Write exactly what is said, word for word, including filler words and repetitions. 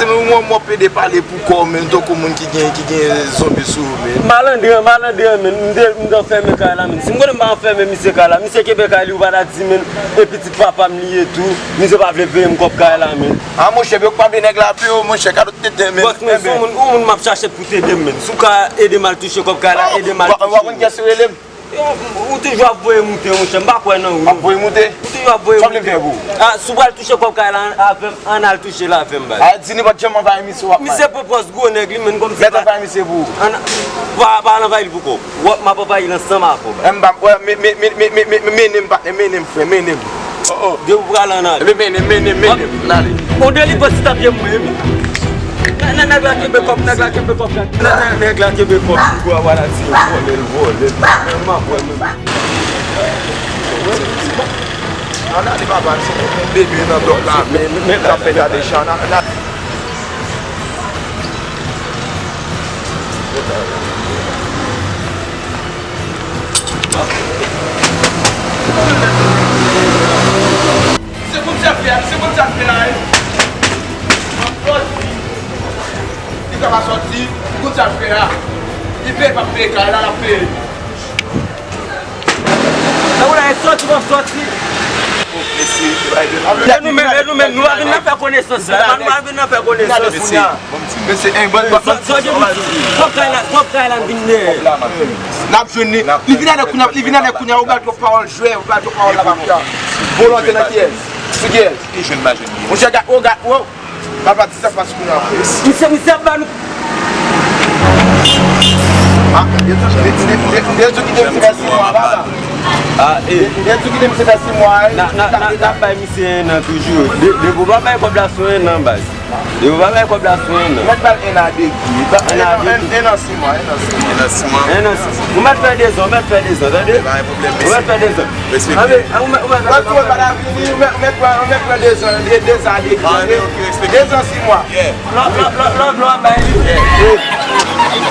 Ou wè m ap pede pale pou kò w, men, tankou moun ki gen, ki gen zonbi sou ou, men. Malandren, malandren, men. M te, m te anfèmen kay la, men. Si m konnen m pa anfèmen misye kay la, misye kenbe kay li, ou pa ta di, men, e pitit papa m li ye tou. Misye pa vle peye m kòb kay la, men. A, monchè, yo pa vle nèg la peye w, monchè, kado tete, men. Bòs, men, se yon moun, yon moun m ap chache pou t ede m, men. Si w ka ede m al touche kòb kay la, ede m al touche. Ou konn kiyès yo rele m? Yo, ou toujou ap voye moute, monchè, m pa kwè nan ou. W ap voye moute? Ou toujou ap voye moute. Sa w vle m fè pou ou? A, si w pral touche kòb kay la avè m, ann al touche l avè m, baz. A, di nenpòt jan m anvayi misye w ap bay. Misye pran pòz gwo nèg li, men, kòmsi. Mèt anvayi misye pou ou. Ann, pa, pa al anvayi l pou kò w. W ap, m ap anvayi l ansanm avè w, baz. M pa, wè, men, men, men, men, men, men, mennen m, patnè, mennen m, frè, mennen m. Oh, oh. Depi w pral ann ale. Ebyen, mennen m, mennen m, mennen m, n ale. On delivans ti tanpye mwen, epi. Nè-, nè-, nèg la kenbe kòb, nèg la kenbe kòb, nèg, nèg, nèg la kenbe kòb, gwo a la di, vòlè l, vòlè l. Men m ap wè, men. Ann ale, papa, se yon bebe nan dòt la, men, men, men, k ap fè gade chan, ann ale. Se konn sa fè a, se konn sa fè a, wi. M ap sòti. Li ka pa sòti, li konn sa fè a. Li peye, pa peye kay la, l ap peye. Nan ou la, e sòti, w ap sòti. E nou menm, e nou menm, nou pa vin nan fè konesans la. Nou pa vin nan fè konesans. Mesye, en, bon, bon, bon. Kòb kay la, kòb kay la vin dèyè. N ap jwenn li. Li vin anlè kounye a, li vin anlè kounye a, ou ba l twòp pawòl jwè, ou ba l twòp pawòl la mafya. Volonte nan kiyès? Sou kiyès? Monchè, gad, oh, gad, oh. Papa, di sa k pase kounye a. Misye, misye ap ba nou. Ah, yo tou, yo tou kite misye fè sis mwa, papa. Ah, eh. Yo tou kite misye fè sis mwa, eh. N a, n a, n a, n ap bay misye en an toujou. De, depi w pa bay kòb la sou en an, baz. Depi w pa bay kòb la sou en an. Mèt ba l en an de ki? En an de ki? En an sis mwa, en an sis mwa. En an sis mwa. En an sis mwa. Ou mèt fè de zan, ou mèt fè de zan, tande? Pa gen pwoblèm, mesye. Ou mèt fè de zan. Respekte. Anben, ou mèt, ou mèt, ou mèt, ou mèt pran, ou mèt pran de zan, de, de zan de ki, tande? Ah, ok, respekte. De zan sis mwa. Yeah. Lò, lò, lò, lò, lò, bay li. Yeah.